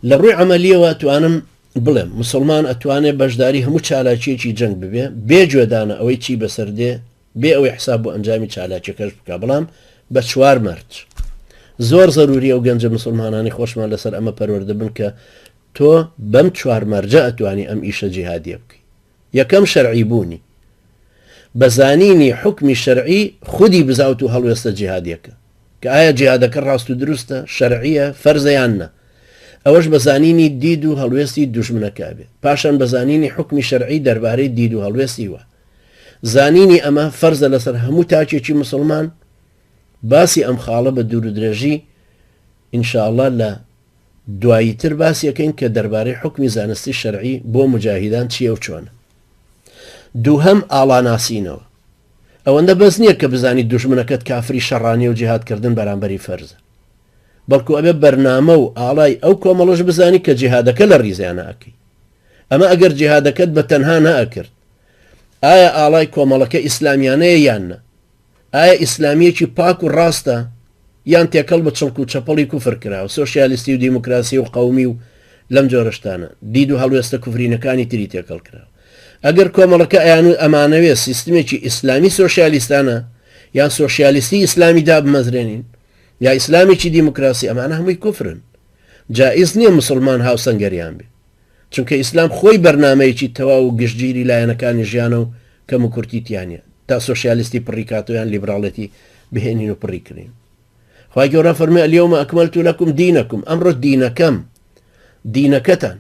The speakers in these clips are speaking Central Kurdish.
لە ڕووی عەمەلیەوە ئەتوانم بڵێم مسوڵمان ئەتوانێ بەشداری هەموو چالاکیەکی جەنگ ببێ بێ گوێدانە ئەوەی چی بەسەر دێ بێ ئەوەی حساب بۆ ئەنجامی چالاکیەکەش بکا بەڵام بە چوار مەرج. زۆر زەروریە ئەو گەنجە مسوڵمانانەی خۆشمان لەسەر ئەمە پەروەردە بن کە تۆ بەم چوار مەرجە ئەتوانی ئەم ئیشە جیهادیە بکەی. یەکەم شەرعی بوونی. بە زانینی حوکمی شەرعی خودی بزاوت و هەڵوێستە جیهادیەکە. کە ئایا جیهادەکە ڕاست و دروستە، شەرعیە، فەرزە یان نا. ئەوەش بە زانینی دید و هەڵوێستی دوژمنەکە ئەبێ. پاشان بە زانینی حوکمی شەرعی دەربارەی دید و هەڵوێستی وا. زانینی ئەمە فەرزە لەسەر هەموو تاکێکی موسڵمان، باسی ئەم خاڵە بە دوورودرێژی ان شاء اللە لە دواییتر باسی ئەکەین کە دەربارەی حوکمی زانستی شەرعی بۆ موجاهیدان چییە و چۆنە. دووهەم ئاڵاناسینەوە. ئەوەندە بەس نییە کە بزانیت دوژمنەکەت کافری شەڕانیە و جیهادکردن بەرامبەری فەرزە. بەڵکو ئەبێ بەرنامە و ئاڵای ئەو کۆمەڵەش بزانی کە جیهادەکە لە ڕیزیانە ئەکەی. ئەمە ئەگەر جیهادەکەت بە تەنها نەئەکرد. ئایا ئاڵای کۆمەڵەکە ئیسلامیانەیە یان نە؟ ئایا ئیسلامییەکی پاک و ڕاستە یان تێکەڵ بە چڵک و چەپەڵی کوفر کراوە، سۆشیالیستی و دیموکراسی و قەومی و لەم جۆرە شتانە، دید و هەڵوێستە کوفرینەکانی تری تێکەڵ کراوە. ئەگەر کۆمەڵەکە ئەیان و ئەمانەوێ سیستمێکی ئیسلامی سۆشیالیستانە یان سۆشیالیستی ئیسلامی دابمەزرێنین یا ئیسلامێکی دیموکراسی ئەمانە هەمووی کوفرن. جائیز نییە موسڵمان هاوسەنگەریان بێ. چونکە ئیسلام خۆی بەرنامەیەکی تەواو و گشتگیری لایەنەکانی ژیانە و کەموکورتی تیا نیە تا سۆشیالیستی پڕی کاتەوە یان لیبراڵێتی بهێنین و پڕی کرین. خوای گەورە فەرمی الیوم اکملت لکم دینکم ئەمڕۆ دینەکەم دینەکەتان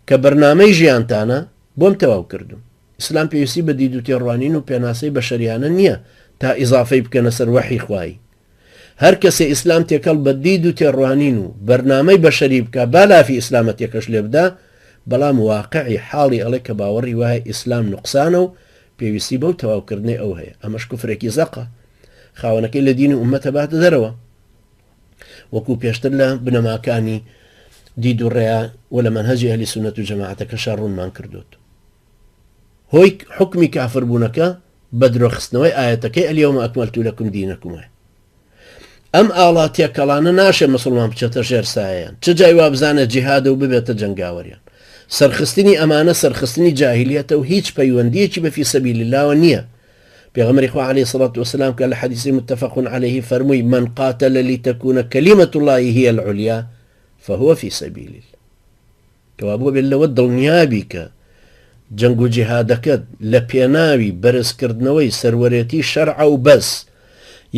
کە بەرنامەی ژیانتانە بۆم تەواو کردوون. ئیسلام پێویستی بە دید و تێڕوانین و پێناسەی بەشەریانە نییە تا ئیزافەی بکەنە سەر وەحی خوایی. هەر کەسێ ئیسلام تێکەڵ بە دید و تێڕوانین و بەرنامەی بەشەری بکا با لافی ئیسلامەتیەکەش لێ بدا بەڵام واقعی حاڵی ئەڵێ کە باوەڕی وایە ئیسلام نوقسانە و پێویستی بەو تەواوکردنەی ئەو هەیە ئەمەش کوفرێکی زەقە خاوەنەکەی لە دین و ئوممەت ئەباتە دەرەوە وەکو پێشتر لە بنەماکانی دید و ڕێیا و لە مەنهەجی ئەهلی سوننەت و جەماعەتەکەشا ڕوونمان کردۆت. هۆی حوکمی کافر بوونەکە بە درۆ خستنەوەی ئایەتەکەی الیوم اکملت لکم دینکم ە. ئەم ئاڵا تێکەڵانە ناشێ مسوڵمان بچێتە ژێر سایەیان، چ جای وا بزانێ جیهادە و ببێتە جەنگاوەریان. سەرخستنی ئەمانە سەرخستنی جاهیلیەتە و هیچ پەیوەندیەکی بە فی سبیل اللە وە نیە. پێغەمبەری خوا علیە الصلوة والسلام کە لە حەدیسی متفق علیه فەرمووی من قاتل لتکون کلمة اللە هی العلیا فهو فی سبیل اللە. کەوابوو ئەبێت لەوە دڵنیابی کە جەنگ و جیهادەکەت لە پێناوی بەرزکردنەوەی سەروەرێتی شەرعە و بەس،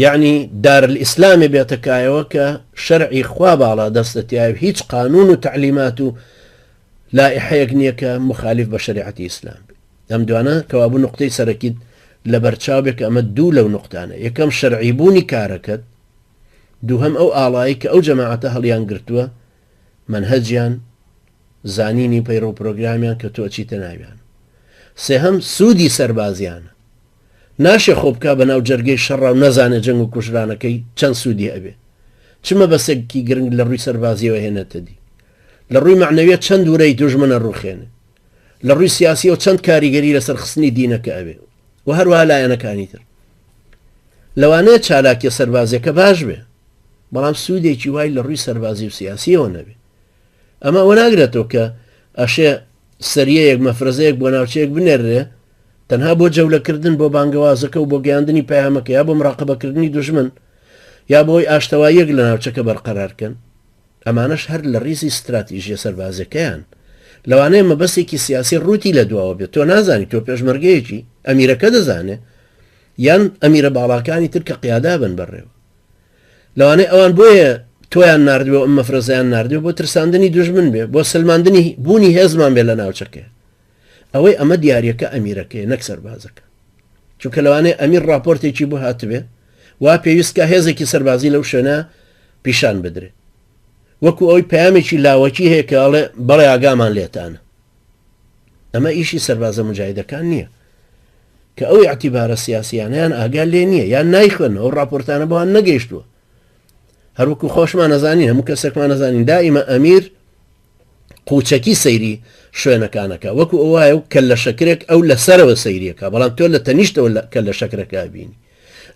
یەعنی دار الاسلامێ بێتە کایەوە کە شەرعی خوا باڵا دەستە تیای و هیچ قانون و تەعلیمات و لائحەیەک نییە کە مخالف بە شەریعەتی ئیسلام بێ. ئەم دوانە کەوابوو نوقتەی سەرەکیت لەبەرچاو بێ کە ئەمە دوو لەو نوقتانە، یەکەم شەرعی بوونی کارەکەت، دووهەم ئەو ئاڵایەی کە ئەو جەماعەتە هەڵیان گرتووە مەنهەجیان، زانینی پەیڕەو پرۆگرامیان کە تۆ ئەچیتە ناویان. سێهەم، سوودی سەربازیانە. ناشێ خۆ بکا بە ناو جەرگەی شەڕا و نەزانێ جەنگ و کوژرانەکەی چەند سوودی ئەبێ. چ مەبەسێکی گرنگ لە ڕووی سەربازیەوە هێنێتە دی. لە ڕووی مەعنەویە چەند ورەی دوژمن ئەڕوخێنێ. لە ڕووی سیاسیەوە چەند کاریگەری لەسەر خستنی دینەکە ئەبێ. و هەروەها لایەنەکانی تر. لەوانەیە چالاکیە سەربازیەکە باش بێ. بەڵام سوودێکی وای لە ڕووی سەربازی و سیاسیەوە نەبێ. ئەمە ئەوە ناگرێتەوە کە ئەشێ سەریەیەک مەفرەزەیەک بۆ ناوچەیەک بنێررێ تەنها بۆ جەولەکردن بۆ بانگەوازەکە و بۆ گەیاندنی پەیامەکە یا بۆ مراقبەکردنی دوژمن یا بۆی ئاشتەواییەک لە ناوچەکە بەرقەرارکەن ئەمانەش هەر لە ڕیزی ستراتیژیە سەربازیەکەیان لەوانەیە مەبەستێکی سیاسی ڕووتی لە دواوە بێت تۆ نازانی تۆ پێشمەرگەیەکی ئەمیرەکە دەزانێ یان ئەمیرە باڵاکانی تر کە قیادا بن بەڕێوە لەوانەیە ئەوان بۆیە تۆیان ناردوێ ئەم مەفرەزیان ناردوێ بۆ ترساندنی دوژمن بێ بۆ سلماندنی بوونی هێزمان بێ لە ناوچەکە ئەوەی ئەمە دیارەکە ئەمیرەکەی نەک سەربازەکە چونکە لەوانەیە ئەمیر راپۆرتێکی بۆ هاتبێ وا پێویست کە هێزێکی سەربازی لەو شوێنە پیشان بدرێ وەکو ئەوی پەیامێکی لاوەکی هەیە کە ئەڵێ بەڵێ ئاگامان لێتانە ئەمە ئیشی سەربازە مجاهیدەکان نییە کە ئەو ئیعتیبارە سیاسیانەیان ئاگا لێ نییە یان نایخوێنەوە ئەو ڕاپۆرتانە بۆیان نەگەیشتووە هەروەکو خۆشمان نەزانین هەموو کەسێکمان نەزانین دائیمە ئەمیر قوچەکی سەیری شوێنەکانەکە وەکو ئەوایە و کە لە شەکرێک ئەو لەسەرەوە سەیریەکە بەڵام تۆ لە تەنیشتەوە کە لە شەکرەکە بینی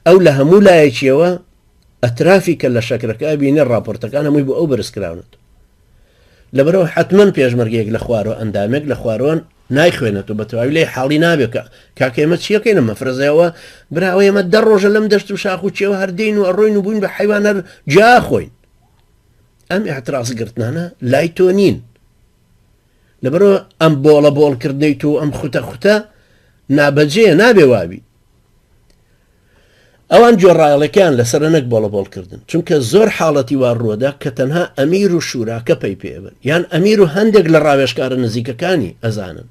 ئەو لە هەموو لایەکیەوە ئەترافی کە لە شەکرەکە بینێ ڕاپۆرتەکان هەمووی بۆ ئەو بەرزکراونەتەوە. لەبەرئەوە حەتمەن پێشمەرگەیەک لە خوارەوە ئەندامێک لە خوارەوە نایخوێنێتەوە بە تەواوی لێی حاڵی نابێت کە کاکە ئێمە چیەکەین ئەم مەفرەزەیەوە براوە ئێمە دە ڕۆژە لەم دەشت و شاخ و چێوە هەر دێین و ئەڕۆین و بووین بە حەیوان هەر جیا خۆین ئەم ئیعتراز گرتنانە لای تۆ نین لەبەرەوە ئەم بۆڵە بۆڵکردنەی تۆ ئەم خوتە خوتە نابەجێ نابێ وابی ئەوان گوێڕایەڵەکەیان لەسەرە نەک بۆڵەبۆڵ کردن، چونکە زۆر حاڵەتی وا ڕووەدا کە تەنها ئەمیر و شوراکە پەی پێ ئەبەن یان ئەمیر و هەندێک لە ڕاوێژکارە نزیکەکانی ئەزانن.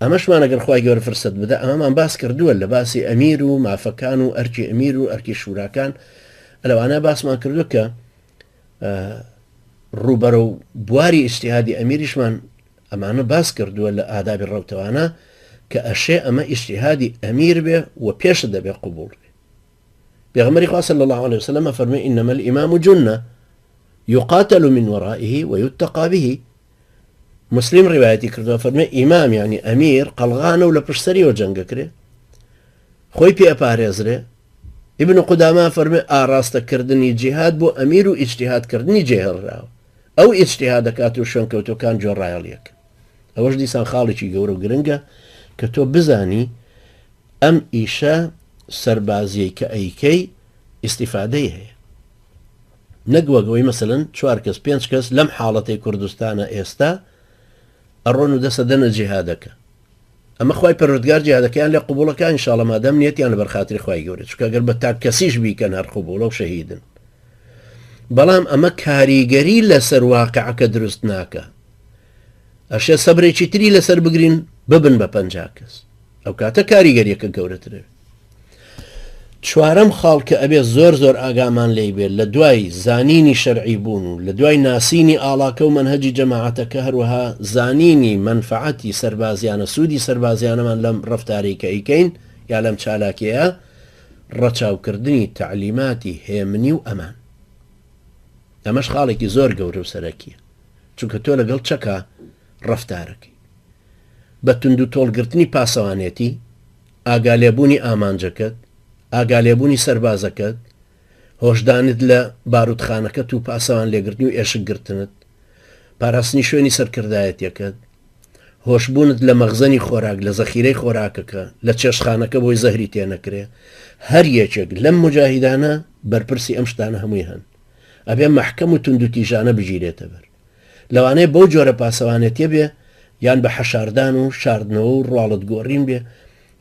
ئەمەشمان ئەگەر خوای گەورە فرسەت بدا ئەمەمان باس کردووە لە باسی ئەمیر و مافەکان و ئەرکی ئەمیر و ئەرکی شوراکان لەوانە باسمان کردووە کە ڕووبەرە و بواری ئیجتیهادی ئەمیریشمان ئەمانە باس کردووە لە ئادابی ڕەوتەوانە کە ئەشێ ئەمە ئیجتیهادی ئەمیر بێ و پێشت دەبێ قبوڵ بێ. پێغەمبەری خوا صلی الله علیه وسلم فەرمی انما الامام جنە يقاتل من ورائه ويتقى به مسلم ڕیوایەتی کردووە فەرمی ئیمام یعنی ئەمیر قەڵغانە و لە پشت سەریەوە جەنگەکرێ خۆی پێ ئەپارێزرێ ابن قدامە فەرمی ئاراستەکردنی جیهاد بۆ ئەمیر و ئیجتیهادکردنی جێهێڵراوە ئەو ئیجتیهاد دەکات و شوێنکەوتوەکان گوێڕایەڵیەکەن. ئەوەش دیسان خاڵێکی گەورە و گرنگە کە تۆ بزانی ئەم ئیشە سەربازیەی کە ئەیکەی ئیستیفادەی هەیە. نەک وەک ئەوەی مەسەلەن چوار کەس پێنج کەس لەم حاڵەتەی کوردستانە ئێستا ئەڕۆن و دەسە دەنە جیهادەکە. ئەمە خوای پەروەردگار جیهادەکەیان لێ قبوڵەکە ان شاء اللە مادام نیەتیان لەبەر خاتری خوای گەورە چونکە گەر بە تاک کەسیش بیکەن هەر قبوڵە و شەهیدن بەڵام ئەمە کاریگەری لەسەر واقعەکە دروست ناکە ئەشێ سەبرێکی تری لەسەر بگرین ببن بە پەنجا کەس ئەو کاتە کاریگەریەکە گەورەترە چوارەم خاڵ کە ئەبێ زۆر زۆر ئاگامان لێی بێت لە دوای زانینی شەرعی بوون و لە دوای ناسینی ئاڵاکە و مەنهەجی جەماعەتەکە هەروەها زانینی مەنفەعەتی سەربازیانە سوودی سەربازیانەمان لەم ڕەفتارەی کە ئەیکەین یا لەم چالاکیەیە ڕەچاوکردنی تەعلیماتی هێمنی و ئەمان ئەمەش خاڵێکی زۆر گەورە و سەرەکیە چونکە تۆ لەگەڵ چەکا ڕەفتارەکەی بە توندوتۆڵگرتنی پاسەوانێتی ئاگالێبوونی ئامانجەکەت، ئاگالێبوونی سەربازەکەت، هۆشدانت لە باروتخانەکەت و پاسەوان لێگرتنی و ئێشک گرتنت، پاراستنی شوێنی سەرکردایەتیەکەت، هۆشبوونت لە مەخزەنی خۆراک، لە زەخیرەی خۆراکەکە، لە چێشتخانەکە بۆی زەهری تێنەکرێ، هەر یەکێک لەم موجاهیدانە بەرپرسی ئەم شتانە هەمووی هەن. ئەبێ مەحکەم و توندوتیژانە بگیرێتە بەر. لەوانەیە بەو جۆرە پاسەوانێتیە بێ یان بە حەشاردان و شاردنەوە و ڕواڵەت گۆڕین بێ،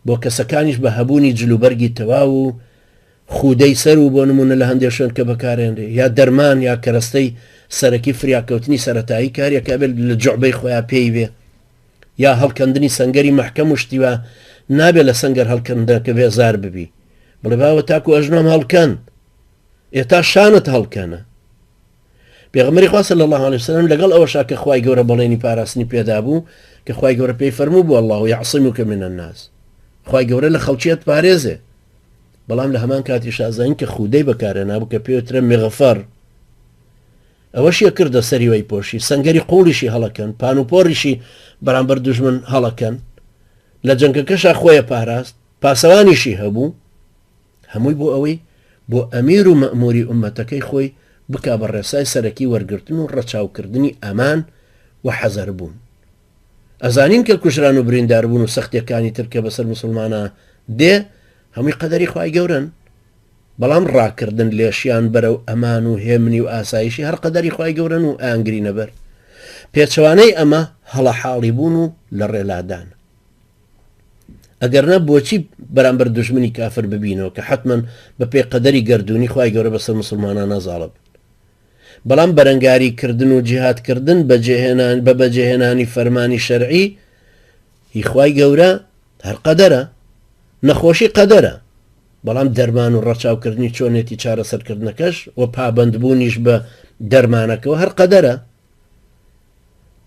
بۆ کەسەکانیش بە هەبوونی جلوبەرگی تەواو و خوودەی سەر و بۆ نموونە لە هەندێ شوێن کە بەکارێنرێ یا دەرمان یا کەرەستەی سەرەکی فریاکەوتنی سەرەتایی کاریەکە ئەبێت لە جوعبەی خۆیا پێی بێ یا هەڵکەندنی سەنگەری مەحکەم و شتی وا نابێ لە سەنگەر هەڵکەندنەکە بێزار ببی بڵێ باوە تاکو ئەژنۆم هەڵکەند ئێ تا شانت هەڵکەنە. پێغەمبەری خوا صلی اللە علیه وسلم لەگەڵ ئەوەشا کە خوای گەورە بەڵێنی پاراستنی پێدابوو کە خوای گەورە پێی فەرموو بوو اللە یعصمک من الناس خوای گەورە لە خەڵکیت پارێزێ بەڵام لە هەمان کاتی شازین کە خودەی بەکارێنابوو کە پێوترە مغفەر ئەوەشی کردە سەری وی پۆشی سنگەری قوڵیشی هەڵەکەن پان و پۆڕیشی بەرامبەر دوژمن هەڵەکەن لە جەنگەکەشا خۆیە پاراست پاسەوانیشی هەبوو هەمووی بۆ ئەوەی بۆ ئەمیر و مەئموری ئوممەتەکەی خۆی بکا بە ڕێسای سەرەکی وەرگرتن و ڕەچاوکردنی ئەمان و حەزەر بوون. ئەزانین کە کوژران و بریندار بوون و سەختیەکانی تر کە بەسەر موسڵمانا دێ هەمووی قەدەری خوای گەورەن، بەڵام ڕاکردن لێشیان بەرەو ئەمان و هێمنی و ئاسایشی هەر قەدەری خوای گەورەن و ئەیانگرینە بەر. پێچەوانەی ئەمە هەڵە حاڵی بوون و لەڕێ لادانە. ئەگەرنا بۆچی بەرامبەر دوژمنی کافر ببینەوە کە حەتمەن بە پێی قەدەری گەردوونی خوای گەورە بەسەر موسڵمانانا زاڵە بن بەڵام بەرەنگاری کردن و جیهاد کردن بەجێهێنان بە بەجێهێنانی فەرمانی شەرعی هی خوای گەورە هەر قەدەرە نەخۆشی قەدەرە بەڵام دەرمان و ڕەچاوکردنی چۆنێتی چارەسەرکردنەکەش و پابەندبوونیش بە دەرمانەکەەوە هەر قەدەرە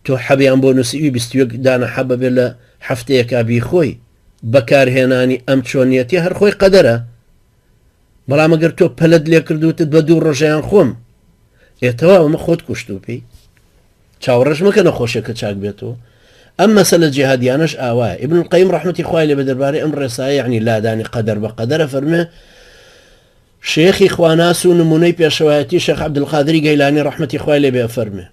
تۆ حەبیان بۆ نووسیوی 21 دانە حەبە بێ لە هەفتەیەکا بیخۆی بەکارهێنانی ئەم چۆنیەتی هەر خۆی قەدەرە بەڵام ئەگەر تۆ پەلت لێ کردوتت بە دوو ڕۆژیان خۆم ئێتەوە ئەمە خۆت کوشتو پێی چاوەڕێش مەکە نەخۆشیەکە چاک بێتەوە ئەم مەسەلە جیهادیانەش ئاوایە ابن القیم ڕەحمەتی خوای لێ بێ دەربارەی ئەم ڕێسایە یعنی لادانی قەدەر بە قەدەرە فەرمێ شێخی خواناس و نمونەی پێشەوایەتی شێخ عەبدولقادری گەیلانی ڕەحمەتی خوای لێ بێ ئەفەرمێ.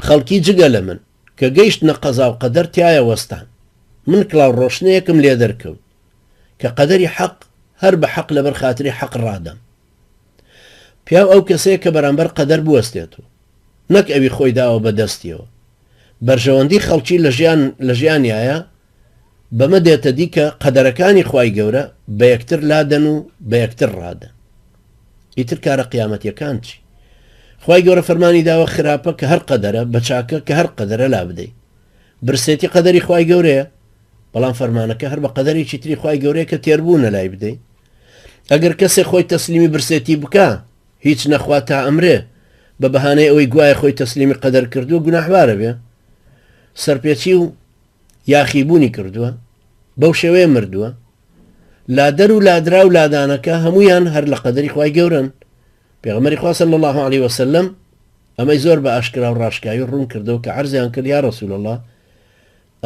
خەڵکی جگە لە من کە گەیشتنە قەزا و قەدەر تیایا وەستان. من کڵاو ڕۆشنەیەکم لێ دەرکەوت کە قەدەری حەق هەر بە حەق لەبەر خاتری حەق ڕادەم. پیاو ئەو کەسەیە کە بەرامبەر قەدەر بوەستێتەوە نەک ئەوی خۆی داوە بە دەستیەوە. بەرژەوەندی خەڵکی لە ژیان لە ژیانیایە بەمە دێتە دی کە قەدەرەکانی خوای گەورە بە یەکتر لادەن و بە یەکتر ڕادەن. ئیتر کارە قیامەتیەکان چی؟ خوای گەورە فەرمانی داوە خراپە کە هەر قەدەرە بە چاکە کە هەر قەدەرە لابدەی. برسێتی قەدەری خوای گەورەیە بەڵام فەرمانەکە هەر بە قەدەرێکی تری خوای گەورەیە کە تێربوونە لای بدەی. ئەگەر کەسێ خۆی تەسلیمی برسێتی بکا هیچ نەخوا تا ئەمرێ بە بەهانەی ئەوەی گوایە خۆی تەسلیمی قەدەر کردووە گوناحبارە بێ سەرپێچی و یاخیبوونی کردووە بەو شێوەیە مردووە لادەر و لادرا و لادانەکە هەمویان هەر لە قەدەری خوای گەورەن پێغەمبەری خوا صلی الله علیه وسلم ئەمەی زۆر بە ئاشکرا و ڕاشکاوی ڕوون کردەوە کە عەرزیان کرد یا رسول الله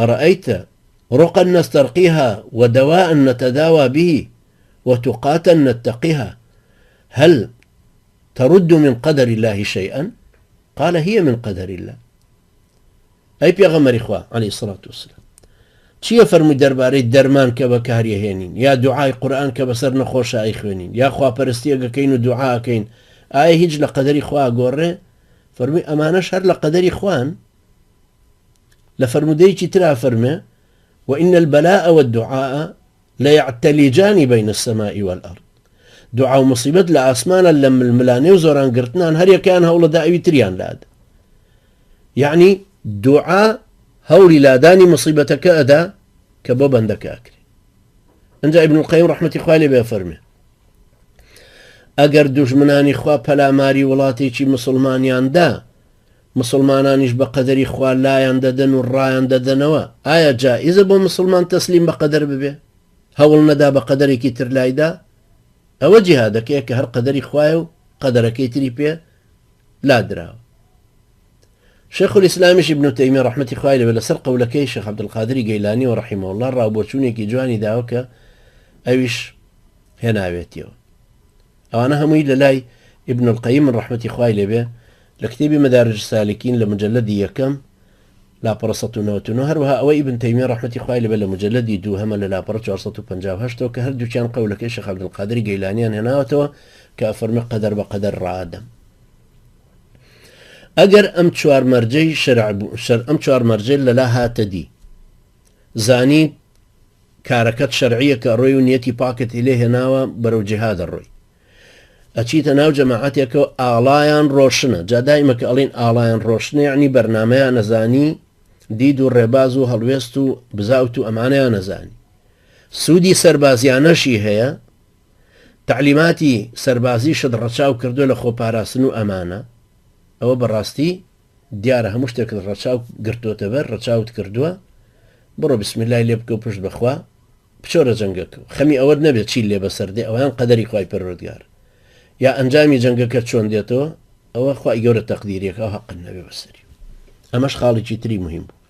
أرأيت رقا نسترقيها ودواء نتداوى به وتقاة نتقيها هل ترد من قدر الله شيئا قال هي من قدر الله ئەی پێغەمبەری خوا علیە الصلوة والسلام چییە فەرمووی دەربارەی دەرمان کە بەکاری ئەهێنین یا دوعای قورئان کە بەسەر نەخۆشا ئەیخوێنین یا خواپەرستی ئەگەکەین و دوعا ئەکەین ئایا هیچ لە قەدەری خوا ئەگۆڕێ فەرمووی ئەمانەش هەر لە قەدەری خوان لە فەرموودەیەکی ترا فەرمێ وإن البلاء والدعاء ليعتلجان بين السماء والأرض دوعا و مصیبەت لە ئاسمانە لە ململانێ و زۆران گرتنان هەریەکەیان هەوڵەدا ئەوی تریان لاد یەعنی دوعا هەوڵی لادانی مصیبەتەکە ئەدا کە بۆ بەندەکە ئەکرێ ئەجا ابن القیم ڕەحمەتی خوای لێ بێ فەرمێ ئەگەر دوژمنانی خوا پەلاماری وڵاتێکی مسلمانیان دا مسلمانانیش بە قەدەری خوا لایان دەدەن و ڕایان دەدەنەوە ئایا جائزە بۆ مسلمان تەسلیم بە قەدەر ببێ هەوڵ نەدا بە قەدەرێکی تر لایدا ئەوە جیهادەکەیە کە هەر قەدەری خوایە و قەدەرەکەی تری پێ لادراوە. شێخ الئیسلامیش ابن تەیمیە ڕەحمەتی خوای لێ بێ لەسەر قەولەکەی شێخ عەبدولقادری گەیلانی و رحمه اللە ڕاوبۆچوونێکی جوانی داوە کە ئەویش هێناوێتیەوە. ئەوانە هەمووی لە لای ابن القیم ڕەحمەتی خوای لێ بێ لە کتێبی مدارج السالکین لە مجلدی یەکەم لاپەڕە 199 هەروەها ئەوەی ابن تەیمیە ڕەحمەتی خوای لێ بێ لە مجلدی دووهەمە لە لاپەڕە 458 کە هەردووکیان قەولەکەی شێخ عەبدولقادری گەیلانیان هێناوەتەوە کە ئەفەرمێ قەدەر بە قەدەر ڕادەم. ئەگەر ئەم چوار مەرجەی شەرع بوو شەر ئەم چوار مەرجەی لەلا هاتە دی زانیت کارەکەت شەرعیە کە ڕۆی و نیەتی پاکت لێ هێناوە بەرەو جیهادە ڕۆی ئەچیتە ناو جەماعەتێکەوە ئاڵایان ڕۆشنە جا دایمە کە ئەڵین ئاڵایان ڕۆشنە یعنی بەرنامەیان نەزانی دید و ڕێباز و هەڵوێست و بزاوت و ئەمانەیان نەزانی سوودی سەربازیانەشی هەیە تەعلیماتی سەربازیشت ڕەچاو کردوە لە خۆپاراستن و ئەمانە ئەوە بەڕاستی دیارە هەموو شتێکت ڕەچاو گرتۆتە بەر ڕەچاوت کردووە بڕۆ بسم اللە لێ بکە و پشت بەخوا بچۆرە جەنگەکە و خەمی ئەوەت نەبێت چی لێ بەسەر دێ ئەویان قەدەری خوای پەروەردگار یا ئەنجامی جەنگەکە چۆن دێتەوە ئەوە خوای گەورە تەقدیریەکە ئەو هەقت نەبێ بەسەری ئەمەش خاڵێکی تری مهم بوو.